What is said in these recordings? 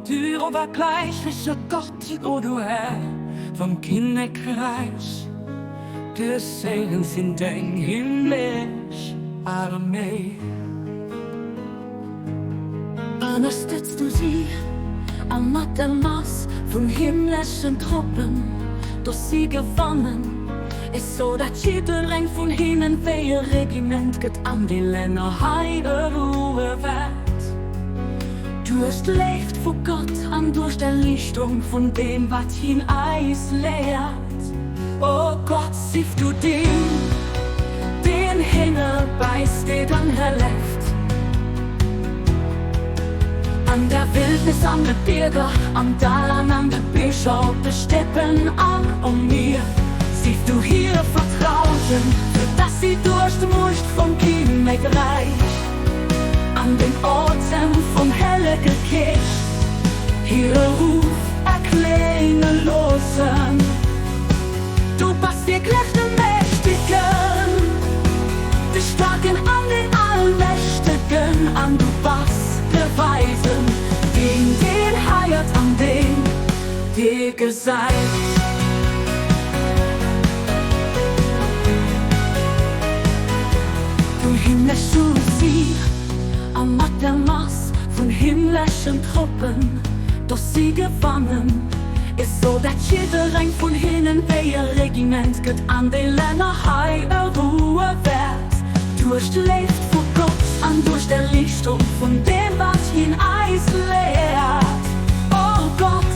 Du obergleichliche Gott, o du Här vum Kinnekräich, geseent sinn deng himmlesch Arméi. Ënnerstëtz du si a mat der Mass vun himmleschen Truppen, dass si gewannen, esou dat jiddereng vun hinnen wéi e Regiment gëtt an déi Länner hei Ruhe wäert. Duerch d'Léift vu Gott an duerch d'Erliichtung vun deem wat hien eis léiert. O Gott, sief du deen, deen hinne bäisteet an hëlleft. An der Wildnis, an de Bierger, am Dall an an de Beecher, op de Steppen an um Mier. Sief du hir Vertrauten, fir dass si duerch d'Muecht vum Kinnekräich an den Otem vum Hellege Geescht hire Ruf erklénge loossen. Du bass wierklech de Mächtegen, de Staarken an den Allmächtegen, an du bass de Weisen, deen, deen heiert an deen, dee gesäit. Du himmlesch Offizier, a mat der Mass vun himmleschen Truppen, dass si gewannen, esou dat jiddereng vun hinnen wéi e Regiment gëtt an déi Länner hei e Ruhe wäert, duerch d'Léift vu Gott an duerch d'Erliichtung vun deem wat hien eis léiert. O Gott,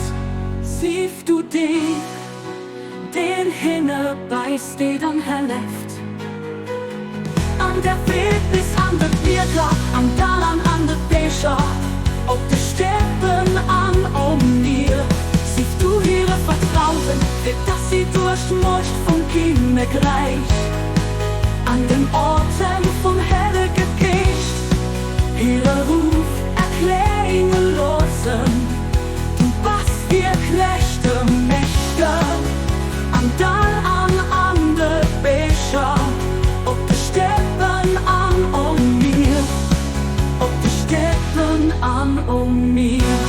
sief du deen, deen hinne bäisteet an hëlleft. An der Wildnis, an de Bierger, am Dall an an de Beecher, op de Steppen an um Mier. Sief du hire Vertrauten, fir dass si duerch d'Muecht vum Kinnekräich an den Otem vum Hellege Geescht hire Ruf erklénge loossen. Du bass wierklech de Meeschter am Dall an an de Beecher, op de Steppen an um Mier, op de Steppen an um Mier.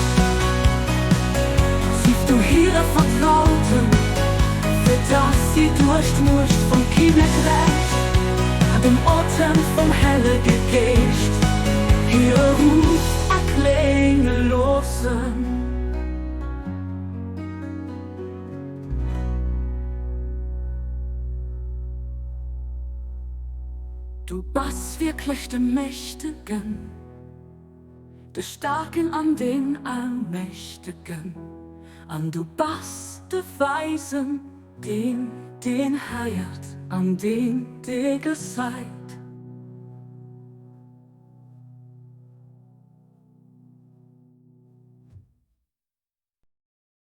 Sief du hire Vertrauten, fir dass si duerch d'Muecht vum Kinnekräich an dem Otem vum Hellege Geescht hire Ruf erklénge loossen. Du bass wierklech de Mächtegen, de Staarken an den Allmächtegen, an du bass de Weisen, deen, deen héiert an deen, dee gesäit.